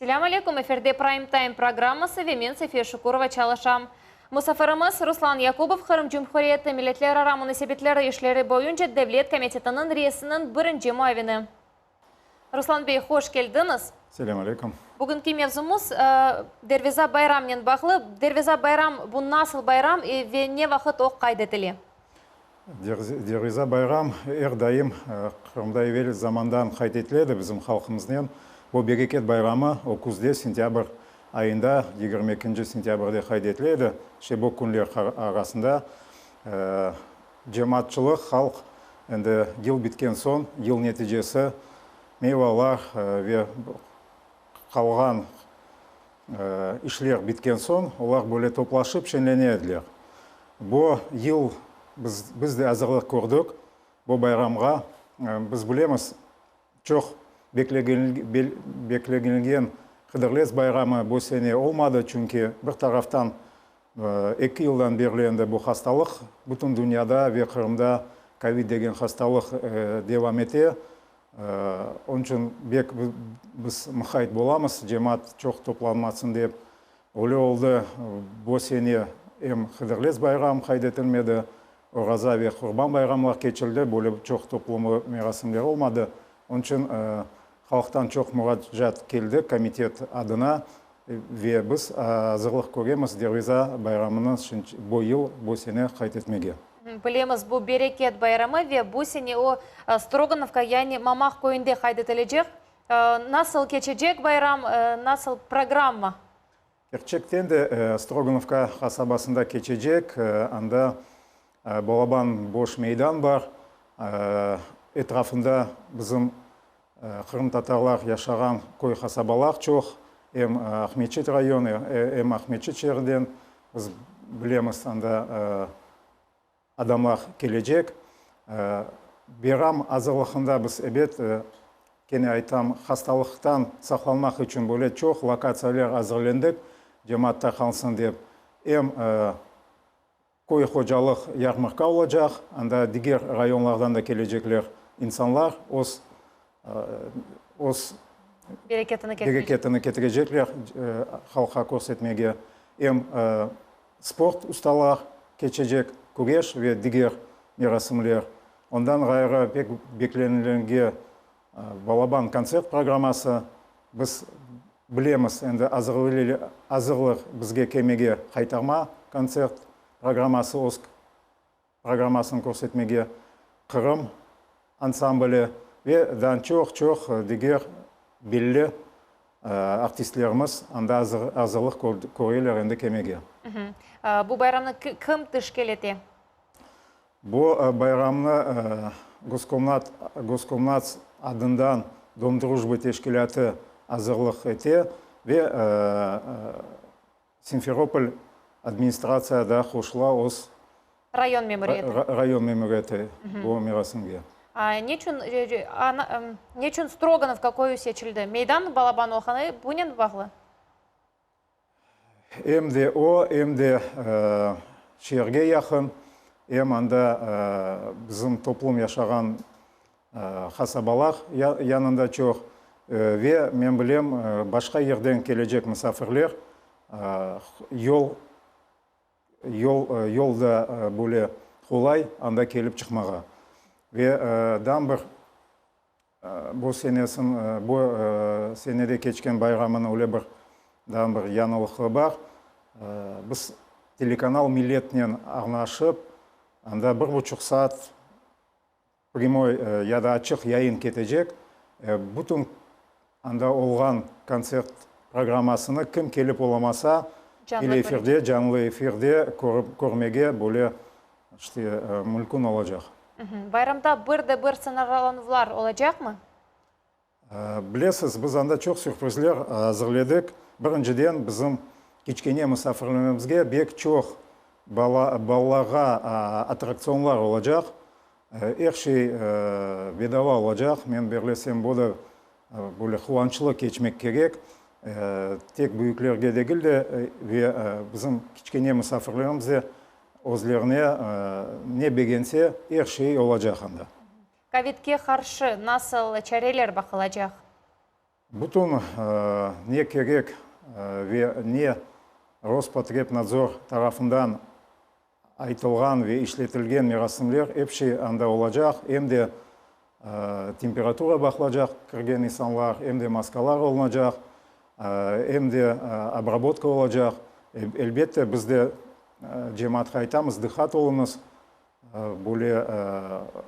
Selâm aleyküm, efirde Prime Time programması ve men Safiye Şukurova çalışam. Musafirimiz Ruslan Yakubov, Qırım Cumhuriyeti Milletlerara munasebetleri işleri boyunca Devlet komitetiniñ reisiniñ birinci muavini. Ruslan bey, hoş keldiñiz. Selâm aleyküm. Bugünki mevzumız Derviza bayramnen bağlı. Derviza bayram, bu nasıl bayram ve ne vaqıt o qayd etile? Derviza bayram er daim Qırımda evel zamandan qayd etile edi bizim halqımıznen. Bu bereket bayramı o küzde, sentâbr ayında, 22 sentâbrde qayd etile edi. İşte bu künler arasında cemaatçılıq, halq endi yıl bitken soñ, yıl neticesi, meyvalar ve qalğan işler bitken soñ, olar böyle toplaşıp şeñlene ediler. Bu yıl biz, biz de azırlıq kördik bu bayramğa. Biz bilemiz, çoq beklenilgen Hıdırlez bayramı bu sene olmadı, çünki bir taraftan eki yıldan berli endi bu hastalıq bütün dünyada ve Qırımda kovid degen hastalıq devam ete. Onıñ içün bek biz muqayt bolamız, cemaat çoq toplanmasın dep. Öyle oldı, bu sene em Hıdırlez bayram qayd etilmedi, Oraza ve Qurban bayramlar keçildi, böyle çoq toplumlı merasimler olmadı. Onıñ içün halqtan çoq muracaat keldi komitet adına ve biz azırlıq köremiz Derviza bayramını bu yıl, bu sene qayd etmege. Bilemiz, bu bereket bayramı ve bu sene o Strogonovka, yani Mamaq köyünde qayd etilecek. Nasıl keçecek bayram, nasıl programma? Kerçekten de, Strogonovka qasabasında keçecek. Anda balaban boş meydan bar. Etrafında bizim qırımtatarlar yaşağan köy-qasabalar çoq. Em Aqmeçit rayonı, em Aqmeçit şeerinden biz bilemiz, anda adamlar kelecek. Bayram azırlığında biz, ebet, kene aytam, hastalıqtan saqlanmaq içün böyle çoq lokatsiyalar azırlendik, cemaat tarqalsın dep. Em köy hocalıq yarmarka olacaq, anda diger rayonlardan da kelecekler insanlar, öz öz bereketini bereketini ketirecekler halqqa körsetmege. Em sport ustalar keçecek, küreş ve diger merasimler. Ondan ğayrı pek beklenilenge balaban kontsert programması. Biz bilemiz, endi azırlıq bizge kelmege Haytarma kontsert programması öz programmasını körsetmege, Qırım ansambli ve daa çoq-çoq diger belli artistlerimiz anda azırlıq köreler endi kelmege. Bu bayramnı kim teşkil ete? Bu bayramnı Goskomnats adından Dom drujbı teşkilâtı azırlıq ete ve Simferopol administratsiya da qoşula öz Rayon memuriyeti. Rayon memuriyeti bu merasimge. Neçün neçün Strogonovka köyü seçildi? Meydan balaban olğanı bunen bağlı? Em de o, em de şeerge yaqın, em anda bizim toplum yaşağan qasabalar yanında çoq. Ve men bilem, başqa yerden kelecek musafirler yol yol yol da böyle qolay anda kelip çıqmağa. Ve daa bir Bu senesin, bu senede keçken bayramınıñ öyle bir daa bir yañılıqı bar. Biz telekanal Milletnen añlaşıp, anda bir buçuq saat pryamoy ya da açıq yayın ketecek. Bütün anda olğan kontsert programmasını kim kelip olamasa, teleefirde, canlı efirde körip, körmege böyle işte mümkün olacaq. Bayramda bir de bir sıñırlanuvlar olacaqmı? Bilesiz, biz anda çoq sürprizler azırladık. Birinciden, bizim kiçkene musafirlerimizge bek çoq bala, balalarğa attraktsionlar olacaq. Er şey bedava olacaq. Men berlesem, bu da böyle quvançlı keçmek kerek. Tek büyüklerge degil de, ve bizim kiçkene musafirlerimiz de Özlerine ne begense, er şey olacaq anda. Kovidke qarşı nasıl çareler baqılacaq? Bütün ne kerek ve ne Rospotrebnadzor tarafından aytılğan ve işletilgen merasimler, ep şey anda olacaq, em de temperatura baqılacaq kirgen insanlar, em de maskalar olunacaq, em de obrabotka olacaq. Elbette, biz de cemaatqa aytamız, diqqat oluñız, böyle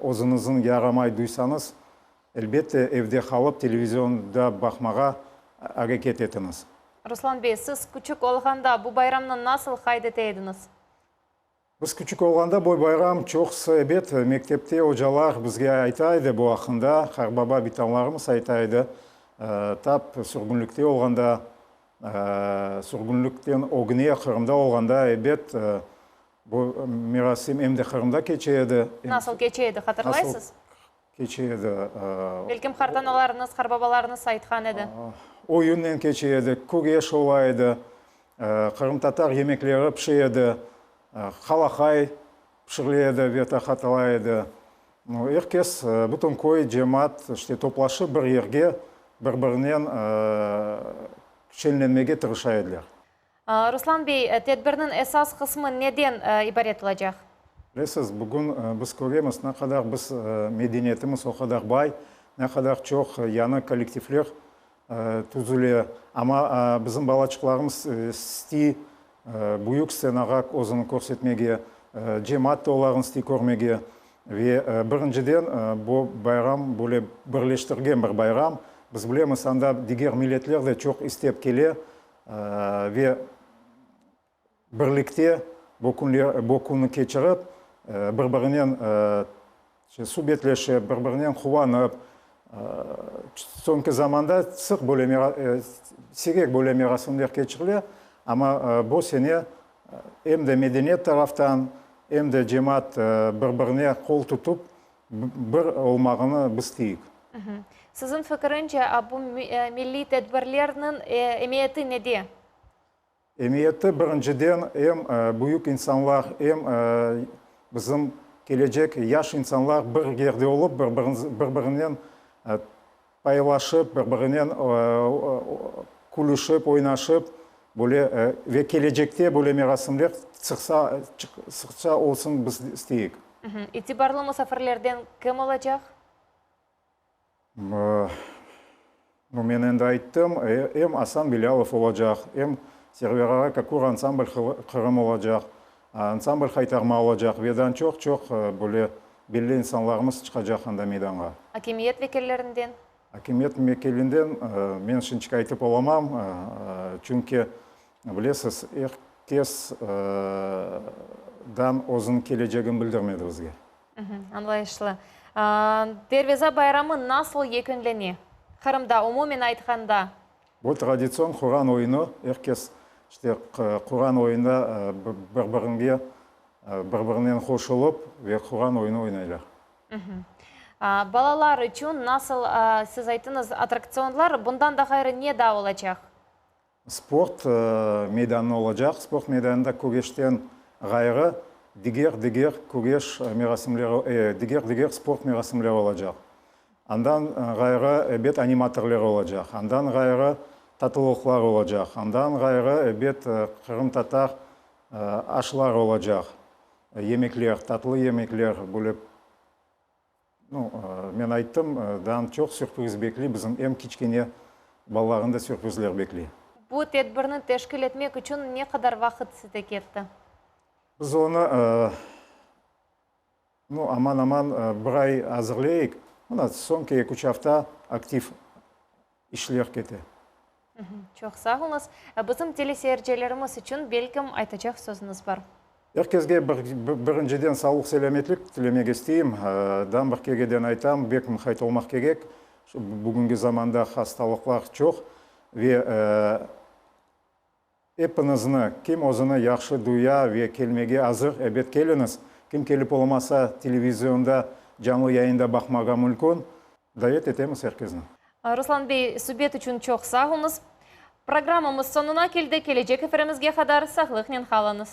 özüñizni yaramay duysañız, elbette, evde qalıp, televizionda baqmağa areket etiñiz. Ruslan bey, siz küçük olğanda bu bayramnı nasıl qayd ete ediñiz? Biz küçük olğanda bu bayram çoqusı, ebet, mektepte ocalar bizge ayta edi bu aqqında, qarbaba bitamlarımız ayta edi. Tap sürgünlikte olğanda, sürgünlikten ögüne Qırımda olğanda, ebet, bu merasim em de Qırımda keçe edi. Nasıl keçe edi, hatırlaysız? Nasıl keçe edi? Belkim qartanalarıñız, qarbabalarıñız aytqan edi. Oyunnen keçe edi, küreş ola edi, qırımtatar yemekleri pişe edi, qalaqay pişirile edi ve tarqatıla edi. Er kes, bütün köy, cemaat işte toplaşıp bir yerge bir-birinen şeñlenmege tırışa ediler. Ruslan bey, tedbirniñ esas qısmı neden ibaret olacaq? Bilesiz, bugün biz köremiz, ne qadar biz medeniyetimiz o qadar bay, ne qadar çoq yañı kollektivler tüzüle, amma bizim balaçıqlarımız istiy büyük stsenağa özüni körsetmege, cemaat da olarnı istiy körmege. Ve birinciden bu bayram böyle birleştirgen bir bayram. Biz bilemiz, anda diger milletler de çoq istep kele. Ve birlikte bu künler, bu künni keçirip, bir-birinen subetleşip, bir-birinen quvanıp, soñki zamanda sıq böyle, siyrek böyle merasimler keçirile, amma bu sene em de medeniyet taraftan, em de cemaat bir-birine qol tutup, bir olmağını biz isteyik. Siziñ fikirince, bu milliy tedbirlerniñ emiyeti nede? Emiyeti, birinciden, em büyük insanlar, em bizim kelecek yaş insanlar bir yerde olıp, bir-birinen paylaşıp, bir-birinen külüşip, oynaşıp, böyle ve kelecekte böyle merasimler sıqsa, sıqça olsun biz isteyik. İtibarlı musafirlerden kim olacaq? Nu, men endi ayttım, em Asan Bilâlov olacaq, em Server ağa Kakur ansambl Qırım olacaq, ansambl Haytarma olacaq ve daa çoq-çoq böyle belli insanlarımız çıqacaq anda meydanğa. Akimiyet vekillerinden? Akimiyet vekilinden men şimdiki aytıp olamam, çünki, bilesiz, er kes dan özüniñ kelecegini bildirmedi bizge. Añlayışlı. Derviza bayramı nasıl yekünlene? Qırımda, umumen aytqanda. Bu traditsion Quran oyunı, er kes işte Quran oyunda bir-biringe, bir-birinen qoşulıp ve Quran oyunı oynaylar. Balalar içün nasıl, siz ayttıñız, attraktsionlar, bundan da ğayrı ne daa olacaq? Sport meydanı olacaq. Sport meydanında küreşten ğayrı diger-diger küreş merasimleri, diger-diger sport merasimleri olacaq. Andan ğayrı, ebet, animatorler olacaq. Andan ğayrı, tatlılıqlar olacaq. Andan ğayrı, ebet, qırımtatar aşlar olacaq, yemekler, tatlı yemekler, böyle Nu, men ayttım, daa çoq sürpriz bekliy, bizim em kiçkene balalarnı da sürprizler bekliy. Bu tedbirni teşkil etmek içün ne qadar vaqıt size ketti? Biz onı, nu, aman-aman bir ay azırleyik. Mına, soñki eki-üç afta aktiv işler kete. Çoq sağ oluñız. Bizim teleseyircilerimiz içün, belkim, aytacaq sözüñiz bar. Er kesge birinciden sağlıq-selâmetlik tilemek isteyim. Daa bir kereden aytam, bek muqayt olmaq kerek. Şu bugüngi zamanda hastalıqlar çoq ve epiñizni, kim özüni yahşı duya ve kelmege azır, ebet, keliñiz. Kim kelip olamasa, televizionda canlı yayında baqmağa mümkün. Davet etemiz er kesni. Ruslan bey, subet içün çoq sağ oluñız. Programmamız soñuna keldi, kelecek efirimizge qadar sağlıqnen qalıñız.